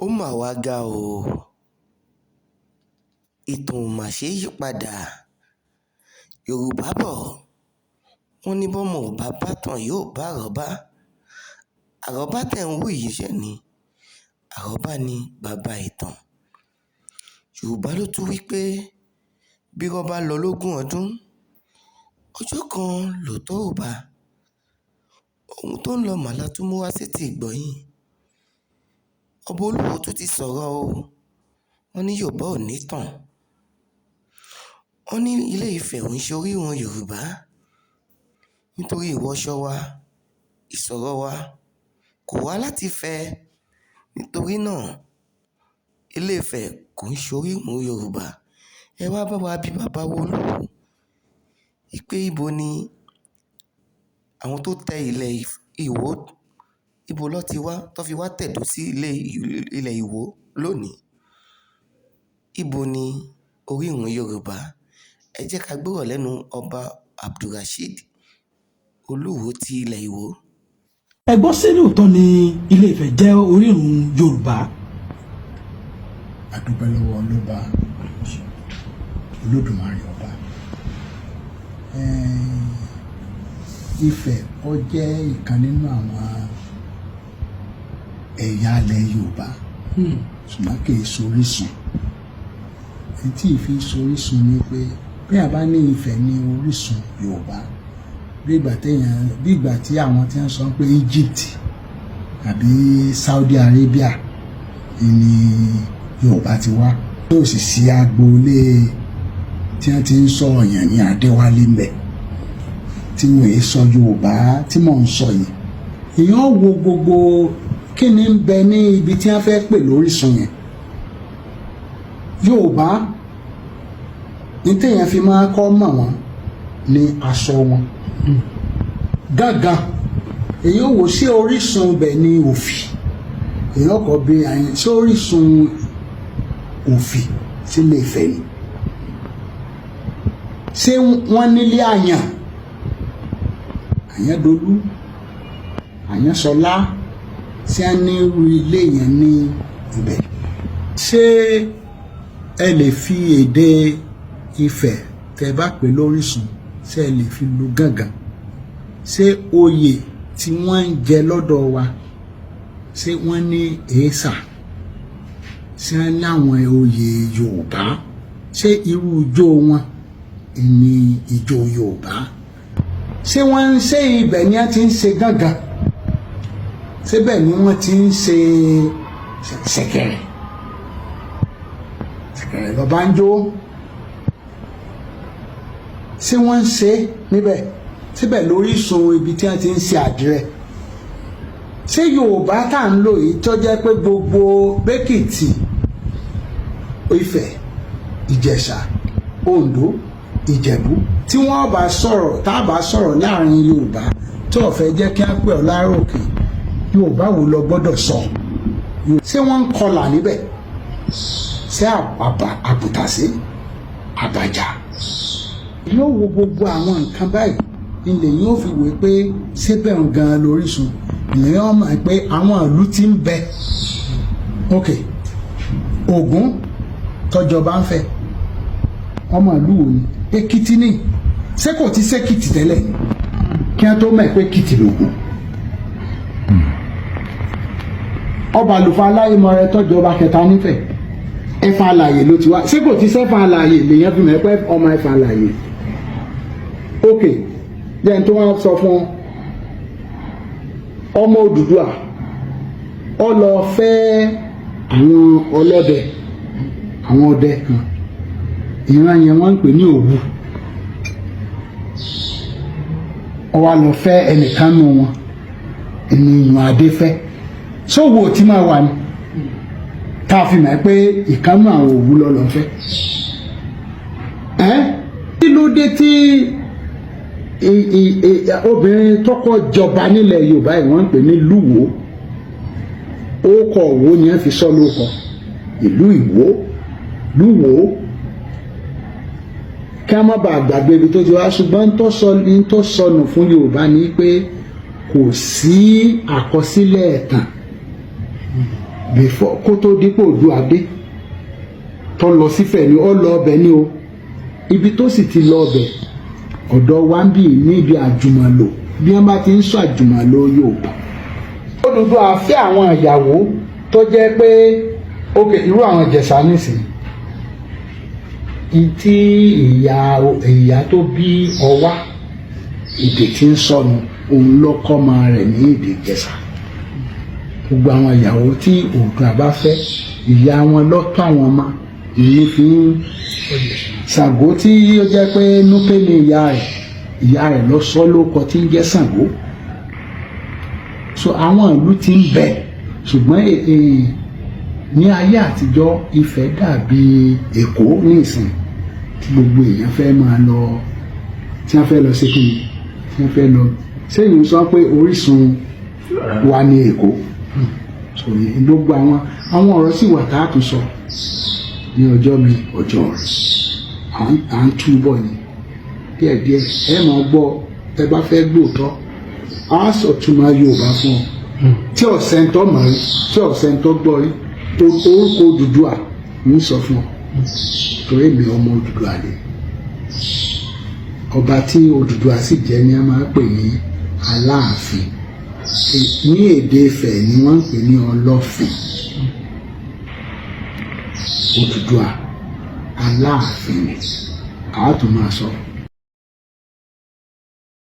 Ó mà wáá ga ọ́, ìtàn ó mà ṣe é yí padà. Yorùbá bò wọ́n ní bọ́mọ ò bá bá ìtàn yóò bá àròbá. Àròbá tẹ̀ ń wò yìí ṣe ní àròbá ní bàbá ìtàn. Yorùbá ló tún wí pé bírọ́ bá lọ lógún ọdún, ọjọ́ kan lóòótọ́ ò bá. Ohun tó ń lọ mà la tún mú wá sétí ìgbọ́ yín. Ọba Olúwo tún ti sọ̀rọ̀ o. Wọ́n ní Yorùbá ò nítàn. Wọ́n ní Ilé Ifẹ̀ ò ń ṣe orírun Yorùbá nítorí ìwọṣọ wa, ìsọ̀rọ̀ wa kò wá láti Ifẹ̀. Nítorí náà, Ilé Ifẹ̀ kò ń ṣe orírun Yorùbá. Ẹ wá bá wa bí bàbá wa Olúwo wípé ibo ni àwọn tó tẹ ilẹ̀ Ìwó, ibo ló ti wá tó fi wá tẹ̀dó sí ilẹ̀ Ìwó lónìí. Ibo ni orírun Yorùbá? Ẹ jẹ́ ká gbọ́rọ̀ lẹ́nu Ọba Abdulrasheed Olúwo ti ilẹ̀ Ìwó. Ẹ gbọ́, sí lóòótọ́ ni Ilé Ifẹ̀ jẹ́ orírun Yorùbá? A dúpẹ́ lọ́wọ́ ọlọ́ba Olódùmarè ọba. Ifẹ̀, ó jẹ́ ìkan nínú àwọn ẹ̀yà ilẹ̀ Yorùbá, ṣùgbọ́n kì í sorísun. Ẹni tí ìfi sorísun ni pé bí a bá ní Ifẹ̀ ní orísun Yorùbá, bí ìgbà téèyàn, bí ìgbà tí àwọn tí wọ́n sọ pé Egypt àbí Saudi Arabia ni Yorùbá ti wá, yóò sì sí agboolé tí wọ́n ti ń sọ ọ̀yàn ní Adéwálé ń bẹ̀ tí wọ́n èé sọ Yorùbá tí mò ń sọ yìí. Èèyàn wo gbogbo kí ni ń bẹ ní ibi tí wọ́n fẹ́ pè lórísun yẹn. Yorùbá ní téèyàn fi máa kọ́ mọ̀ wọ́n ní aṣọ wọn gángan. Èèyàn wò sí orísun ibẹ̀ ní òfì. Èèyàn kọ́ bí àyìn sí orísun òfì sílé Ifẹ̀ ni. Ṣé wọ́n nílé àyàn, Àyàndolú, Àyànsọlá? Ṣé wọ́n ní irú ilé yẹn ní ibẹ̀? Ṣé ẹ lè fi èdè Ifẹ̀ tẹ́ bá pè lórísun, ṣé ẹ lè fi lu gángan? Ṣé oyè tí wọ́n ń jẹ lọ́dọ̀ wa, ṣé wọ́n ní èésà? Ṣé wọ́n láwọn oyè Yorùbá? Ṣé irú ijó wọn ní ijó Yorùbá? Ṣé wọ́n ń ṣe ibẹ̀ ni wọ́n ti ń ṣe gángan? Síbẹ̀ ni wọ́n ti ń ṣe ṣẹ̀kẹ̀rẹ̀? Ṣẹ̀kẹ̀rẹ̀ lọ́ba ń jó. Ṣé wọ́n ń ṣe níbẹ̀? Síbẹ̀ lórísun ibi tí wọ́n ti ń ṣe àdìrẹ? Ṣé Yorùbá tá à ń lò yìí, tó jẹ́ pé gbogbo bẹ́kìtì, Ifẹ̀, Ìjẹ̀ṣà, Oǹdó, Ìjẹ̀bú, tí wọ́n bá sọ̀rọ̀, tá a bá sọ̀rọ̀ láàrin Yorùbá, tó ò fẹ́ jẹ́ kí á pè ọ́ láròkè, Yorùbá wo lọ gbọ́dọ̀ sọ? Ṣé wọ́n ń kọlà níbẹ̀? Ṣé àbùtàṣe, àbàjá? Yóò wo gbogbo àwọn nǹkan báyìí ilẹ̀ yóò fi wò pé síbẹ̀ ń gan lórísun. Ìyẹn wọ́n mọ̀ pé àwọn ìlú tí ń bẹ. Ok, Ògún tọjọba ń fẹ́, ọmọ ìlú wo ni? Èkìtì ni. Ṣé kò ti ṣèkìtì tẹ́lẹ̀ kí wọ́n tó mọ̀ pé Èkìtì lògùn? Ọba àlùfáà aláìmọ̀rẹ́ tọ́jọba kẹta nífẹ̀ẹ́, ẹ̀fà àlàyé ló ti wá. Ṣé kò ti sẹ́fà àlàyé lèyàn fi mọ̀ pé ọmọ ẹ̀fà àlàyé? Ok, jẹ́ n tó wá sọ fún ọmọ Odùduwà, ó lọ fẹ́ àwọn ọlọ́dẹ, àwọn ọdẹ kan. Ìran yẹn wọ́n ń pè ní Òwu. Ó wá lọ fẹ́ ẹnìkan nù wọn, ènìyàn adé fẹ́ sówò tí máa wà ní tá a fi mọ̀ pé ìkánú àwọn Òwu lọ lọ fẹ́ ẹ́. Kí ló dé tí obìnrin tọkọ jọba nílẹ̀ Yorùbá yìí, wọ́n ń pè ní Lúwo? Ókọ Òwò ni wọ́n fi sọ lóko ìlú Ìwó, Lúwo, kí a má bàa gbàgbé ibi tó ti wá. Ṣùgbọ́n ń tó sọnù fún Yorùbá ni pé kò sí àkọsílẹ̀ ẹ̀tàn. Before kó tó dípò Oòduà dé, tó lọ sífẹ̀ ni ó lọ ọbẹ̀ ní o. Ibi tó sì ti lọ ọbẹ̀, ọ̀dọ̀ wa ń bì níbi àjùmọ̀lò, bí wọ́n bá ti ń sọ àjùmọ̀lò Yorùbá. Odùduwà fẹ́ àwọn ìyàwó tó jẹ́ pé, ok, irú àwọn Ìjẹ̀ṣà nísìnyí, tí ìyá tó bí Ọwá, èdè tí ń sọnù, òun ló kọ́ ọmọ rẹ̀ ní èdè Ìjẹ̀ṣà. Gbogbo àwọn ìyàwó tí Oòduà bá fẹ́, ìyá wọn lọ́tọ̀ àwọn ọmọ ìyẹn fi ń. Ṣàngó tí ó jẹ́ pé Núpé ni ìyá rẹ̀, ìyá rẹ̀ lọ sọ lóko tí ń jẹ́ Ṣàngó. So àwọn ìlú ti ń bẹ, ṣùgbọ́n ní ayé àtijọ́, Ifẹ̀ dàbí Èkó ní ìsìn tí gbogbo èèyàn fẹ́ máa lọ, tí wọ́n fẹ́ lọ sí kí ni, tí wọ́n fẹ́ lọ sẹ́yìn sọ pé orísun wa ní Èkó. So gbogbo àwọn ọ̀rọ̀ sì wà tá a tún sọ ní ọjọ́ mi, ọjọ́ rẹ̀ à ń túbọ̀ ni díẹ̀díẹ̀. Ẹ máa gbọ́, ẹ bá fẹ́ gbóòótọ́, á sọ túmọ̀ Yorùbá fún ọ tí ọ̀sẹ̀ ń tọ́ mọ̀ rí, tí ọ̀sẹ̀ ń tọ́ gbọ́ rí. Orúkọ Odùduwà ń sọ fún ọ, torí èmi ọmọ Odùduwà ni. Ọba tí Odùduwà sì jẹ́ ni a máa ń pè ní Aláàfin. Ní èdè Ifẹ̀ ni wọ́n ń pè ní Ọlọ́fin. Odùduwà Aláàfin ni àá tún máa sọ.